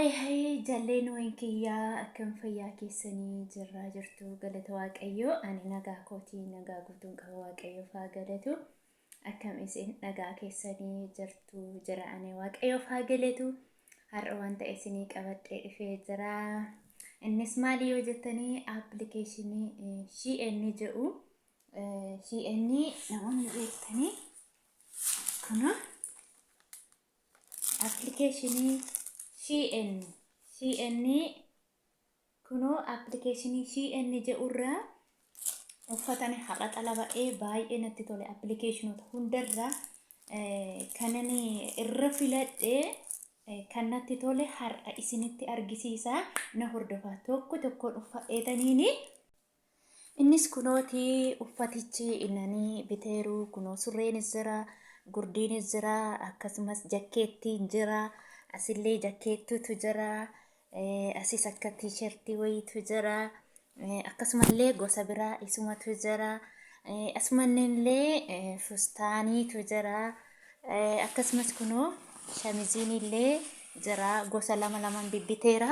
Hai hai jalleen wayin kiyyaa akkam fayyaa keessanii jirraa jirtu galata waaqayyoo ani nagaa kootii nagaa guutuun qaba waaqayyoof haa galatu akkam isin nagaa keessanii jirtu jira ani waaqayyoof haa galatu har'a wanta isinii qabadhee dhufee jira innis maali yoo jettanii appilikeeshinii SHN jedhu SHN namoonni beektanii kunoo Appilikeeshinii CN CN kunoo appilikeeshinii CN jedhurraa uffatan har'a xalaba'ee baay'ee natti tole appilikeeshinoota hundarraa kanan irra filadhe kan natti tole har'a isinitti argisiisa na hordofaa tokko tokkoon uffadheetaniini. Innis kunooti uffatichi innani biteeru kunoo surreenis jira, gurdiinis jira, akkasumas jakkeettiin jira, asillee jakkeettuutu jira, asis akka tiishertii wayiitu jira, akkasumallee gosa biraa isumatu jira, asumallee fustaaniitu jira, Akkasumas kunoo shamiziin illee jira gosa lama lamaan bibbiteera.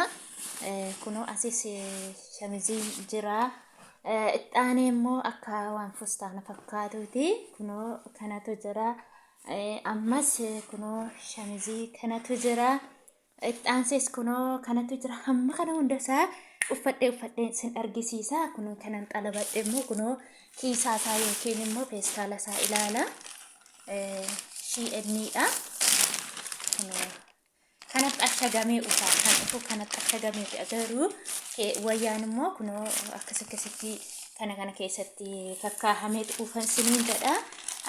Kunoo asis shamiziin jira. Ixxaanee immoo akka waan fustaana fakkaatuuti. Kunoo kanatu jira. Ammas kunoo shamizii kanatu jira. Ixxaansees kunoo kanatu jira. Hamma kana hunda isaa uffadhee uffadhee isin argisiisa. Kunoo kanan xalabadhe immoo kunoo kiisaa isaa yookiin immoo feestaala isaa ilaala. Shi'enniidha. Kunoo kanatti ashagamee dhufa. Kan dhufu kanatti ashagamee garuu wayyaan immoo kunoo akkas akkasitti kana kana keessatti kakkaahamee dhufan siniin jedha.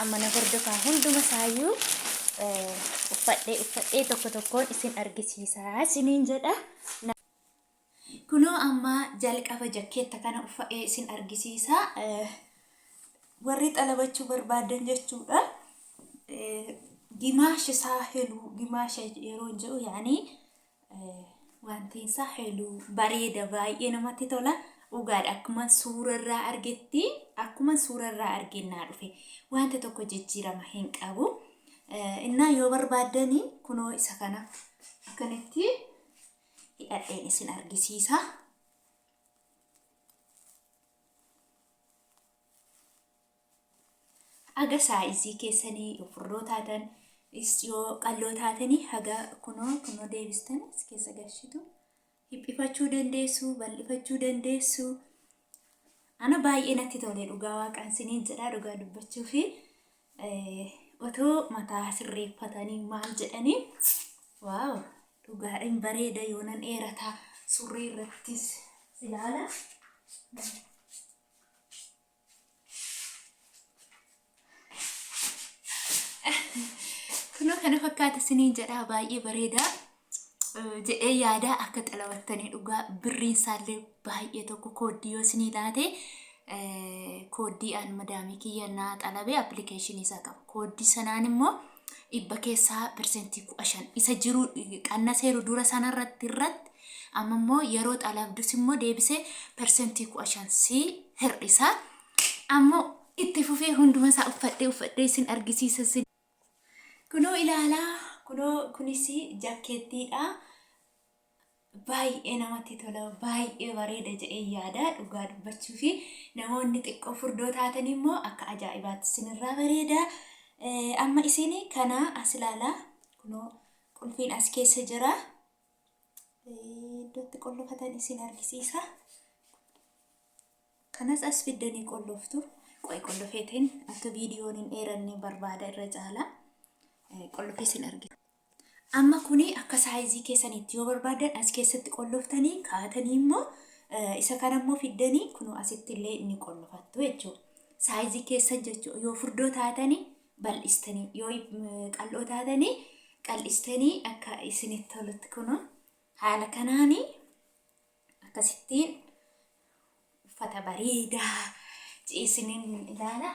Amma na hordofaa hunduma isaayyuu uffadhee uffadhee tokko tokkoon isin argisiisaa siniin jedha. Kunoo amma jalqaba jakkeetta kana uffadhee isin argisiisa. Warri xalabachuu barbaadan jechuudha. Gimaash isaa heluu gimaasha yeroo jedhu yaanii Wanti isaa heluu bareeda baay'ee namatti tola. Dhugaadha akkuma suurarraa argetti akkuma suurarraa argeen naa dhufe wanta tokko jijjiirama hin qabu. Innaa yoo barbaaddanii kunoo isa kana akkanatti hidhadheen isin argisiisa. Haga saayizii keessanii yoo furdoo taatan yoo qalloo taatanii haga kunoo kunoo deebistan as keessa galchitu. Hiphifachuu dandeessu, bal'ifachuu dandeessu. Ana baay'ee natti tole dhugaa waaqaan siniin jedhaa dhugaa dubbachuu fi otoo mataa sirreeffatanii maal jedhanii waaw dhugaadhaan bareeda yoonan dheerataa surree irrattis ilaala. Kunoo kana fakkaata isiniin jedhaa baay'ee bareeda jedhee yaada akka xalabattanii dhugaa birriin isaallee baay'ee tokko kooddii yoo isinii laate kooddii an madaamii kiyya naa xalabee appilikeeshinii isaa qaba. Kooddii sanaan immoo dhibba keessaa 15% isa jiru qannaseeru dura sanarratti irratti amma immoo yeroo xalabdus immoo deebisee 15% si hir'isa. Ammoo itti fufee hunduma isaa uffadhee uffadhee isin argisiisa isin. Kunoo ilaalaa kunoo kunis jakkeettiidha. Baay'ee namatti tola baay'ee bareeda jedhee yaada dhugaa dubbachuu fi namoonni xiqqoo furdoo taatan immoo akka ajaa'ibaatti isinirraa bareeda. Amma isin kana as ilaalaa kunoo qulfiin as keessa jira. Iddootti qollofatan isin argisiisa. Kanas as fiddanii qolloftu. Qoy qollofeetiin akka viidiyoon hin dheeranne barbaada irra caala. Qollofee isin argisiisa. Amma kuni akka saayizii keessanitti yoo barbaadan as keessatti qolloftanii kaatanii immoo isa kana immoo fiddanii kunoo asitti illee ni qollofattu jechuudha. Saayizii keessan jechuudha. Yoo furdoo taatanii bal'istanii yoo qal'oo taatanii qal'istanii akka isinitti tolutti kunoo haala kanaanii akkasittiin uffata bareedaa isiniin ilaala.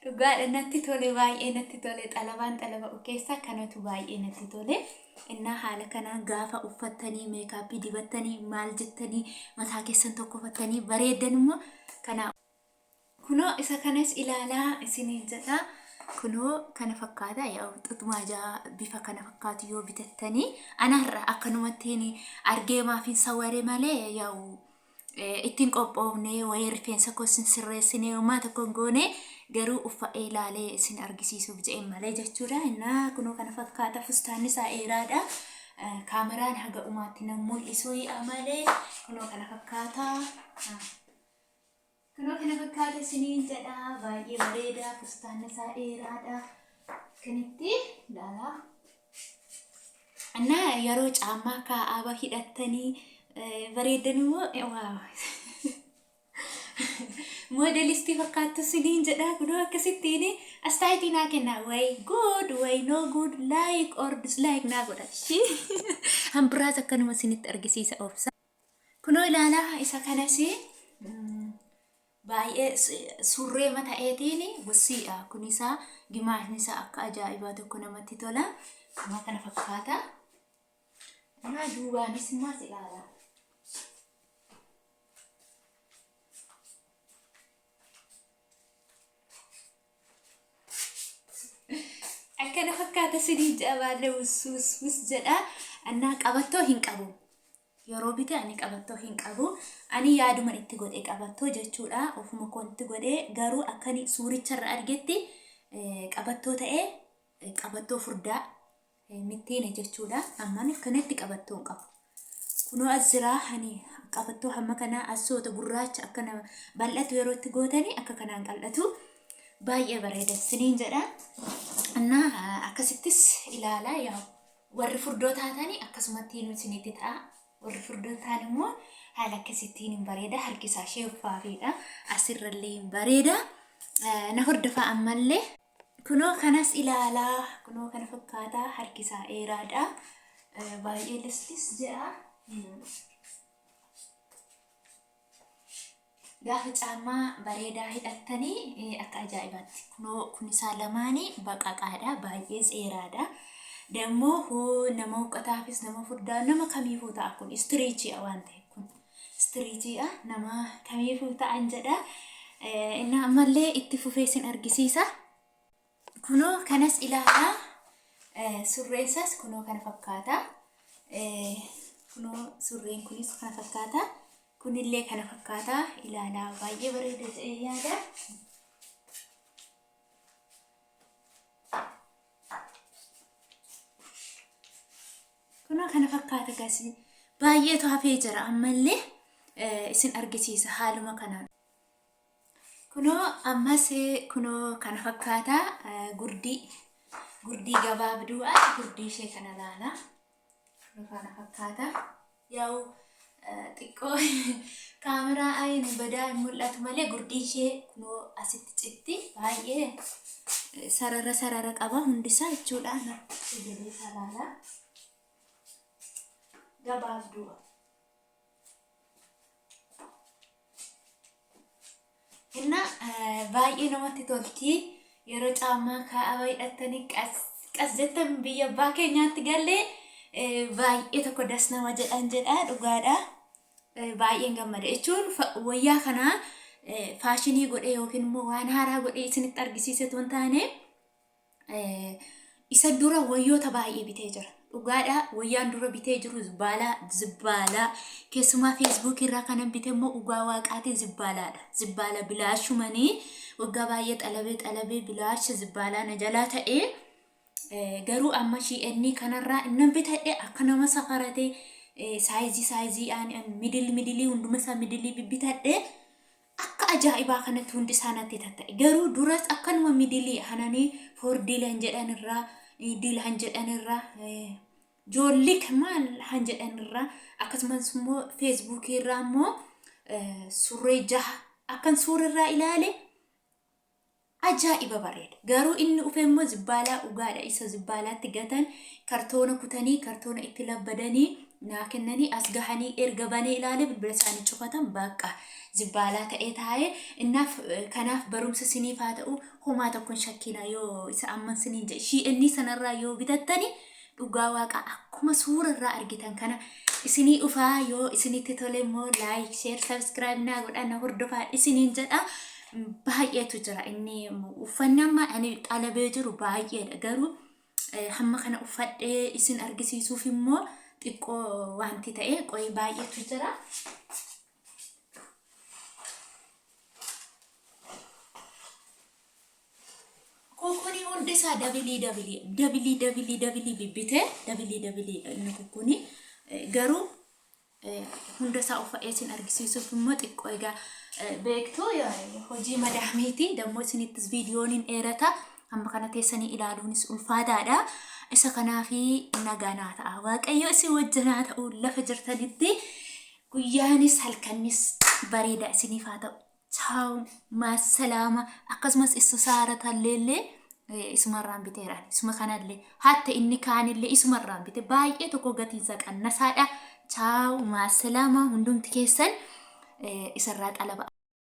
Dhugaadha natti tole baay'ee natti tole xalabaan xalaba'u keessaa kanatu baay'ee natti tole. Innaa haala kanaan gaafa uffattanii meekaappii dibattanii maal jettanii mataa keessan tokkofattanii bareeddan immoo Kana kunoo isa kanas ilaalaa isiniin jedha. Kunoo kana fakkaata yaa xuxumaa jaa bifa kana fakkaatu yoo bitattanii anarra akkanumattiin argee maafin saware malee yaa'u ittiin qophoofne wayii rifeensa koo isin sirreessine homaa tokko hin goone garuu uffa'ee ilaalee isin argisiisuuf jedheen malee jechuudha. Innaa kunoo kana fakkaata fustaanni isaa dheeraadha. Kaameraan haga umaatti nan mul'isu malee kunoo kana fakkaata. Kunoo kana fakkaata isiniin jedha baay'ee bareeda fustaanni isaa dheeraadha. Kanitti ilaalaa. Innaa yeroo caammaa kaa'aaba hidhattanii bareedan immoo waaw. Moodelistii fakkaattu isiniin jedha kunoo akkasittiin astaayitii naa kenna way good way no good like or dislike naa godha. Hambiraas akkanuma isinitti argisiisa obsa. Kunoo ilaalaa isa kanas baay'ee surree mata'eetiin wussiidha. Kun isaa gimaashni isaa akka ajaa'ibaa tokko namatti tola. Kunoo kana fakkaata. Kanaa duubaanis immoo as ilaala. Akkana fakkaata sinii jabaadha wus wus wus jedha. Annaa qabattoo hin qabu. Yeroo bite ani qabattoo hin qabu. Ani yaaduman itti godhe qabattoo jechuudha. Ofuma koon itti godhe garuu akkani suuricharra argetti qabattoo ta'ee qabattoo furdaa mittiine jechuudha. Amman akkanatti qabattoo hin qabu. Kunoo as jira ani qabattoo hamma kanaa as soota gurraacha akkana bal'atu yeroo itti gootanii akka kanaan qal'atu. Baay'ee bareeda siniin jedha. Innaa akkasittis ilaalaa yaa warri furdoo taatanii akkasumatti isinitti ta'a. Warri furdoo ta'an immoo haala akkasittiin hin bareeda. Harki isaa sheeffaafiidha. Asirrallee hin bareeda. Na hordofaa ammallee. Kunoo kanas ilaalaa. Kunoo kana fakkaata. Harki isaa dheeraadha. Baay'ee lislis jedha. Gaafa caammaa bareedaa hidhattanii akka ajaa'ibaatti. Kunoo kun isaa lamaanii baqaqaadha. Baay'ee dheeraadha. Dammoo hoo nama huqqataafis nama furdaa nama kamiifuu ta'a kun istiriichiidha waan ta'eef kun istiriichiidha nama kamiifuu ta'an jedha. Inni ammallee itti fufee isin argisiisa. Kunoo kanas ilaalaa. Surreen isaas kunoo kana fakkaata. Kunoo surreen kunis kana fakkaata. Kunillee kana fakkaata. Ilaalaa baay'ee bareeda jedhee yaada. Kunoo kana fakkaata gasi. Baay'eetu hafee jira ammallee isin argisiisa haaluma kanaan. Kunoo ammas kunoo kana fakkaata gurdii gurdii gabaabduudha gurdii ishee kana laala kunoo kana fakkaata yaa'u xiqqoo kaameraa ayin badaa hin mul'atu malee gurdii ishee kunoo asitti citti baay'ee sarara sarara qaba hundisaa jechuudha natti jedhee isaa laala gabaabduudha. Inna baay'ee namatti tolti. Yeroo caammaa kaa'aa hidhattanii qas qas jettan biyya abbaa keenyaatti gallee baay'ee tokko das nama jedhan jedha dhugaadha. Baay'een gammada jechuun wayyaa kana faashinii godhee yookiin immoo waan haaraa godhee isinitti argisiise otoo hin taane isa dura wayyoota baay'ee bitee jira. Dhugaadha wayyaan dura bitee jiru zibbaalaa zibbaalaa keessumaa feesbuukii irraa kanan bite immoo dhugaa waaqaatiin zibbaalaadha. Zibbaala bilaashumanii waggaa baay'ee xalabee xalabee bilaasha zibbaalaa na jalaa ta'ee garuu amma shi'ennii kanarraa innan bitadhe akka nama safaratee saayizii saayizii midil midilii hunduma isaa midilii bibbitadhe Akka ajaa'ibaa kanatti hundi isaa natti tatta'e. Garuu duras akkanuma midilii hananii foordil han jedhan irraa, dil han jedhan irraa, joollik maal han jedhan irraa akkasumas immoo feesbuukii irraa immoo surree jaha akkan suurirraa ilaale Ajaa'iba bareeda. Garuu inni dhufe immoo zibbaalaa dhugaadha. Isa zibbaalaatti gatan kartoona kutanii kartoona itti labbadanii naa kennanii as gahanii erga banee ilaalee bilbila isaanii cufatan bakka zibbaalaa ta'ee taa'ee innaaf kanaaf barumsa siniif haa ta'u homaa tokko hin shakkina yoo isa amman siniin jedhe shii'ennii sanarraa yoo bitattani Dhugaa Waaqaa akkuma suura irraa argitan kana isinii dhufaa. Yoo isinitti tole immoo like, share, subscribe naa godhaa, na hordofaa isiniin jedha. Baay'eetu jira inni uffanni amma ani xalabee jiru baay'eedha, garuu hamma kana uffadhee isin argisiisuuf immoo xiqqoo wanti ta'e qoyi baay'eetu jira. Kukuni hundi isaa dabilii dabilii dabilii dabilii dabilii bibbitee dabilii dabilii inni kukuni, garuu hunda isaa uffadhee isin argisiisuuf immoo xiqqoo egaa beektu hojii madaamiiti. Dammoo isinittis viidiyoon hin dheerata, hamma kana teessanii ilaaluunis ulfaataadha. Isa kanaafi nagaa naa ta'a. Waaqayyo isin wajjin haa ta'u. Lafa jirtanitti guyyaanis halkannis bareedaa isiniif haa ta'u. Chaaw, maasalaama. Akkasumas isu saaratalleellee isumarraan biteeraan, isuma kanallee hatta inni kaanillee isumarraan bite. Baay'ee tokko gatiinsa qannasaadha. Chaaw, maasalaama. Hundumti keessan isarraa xalaba.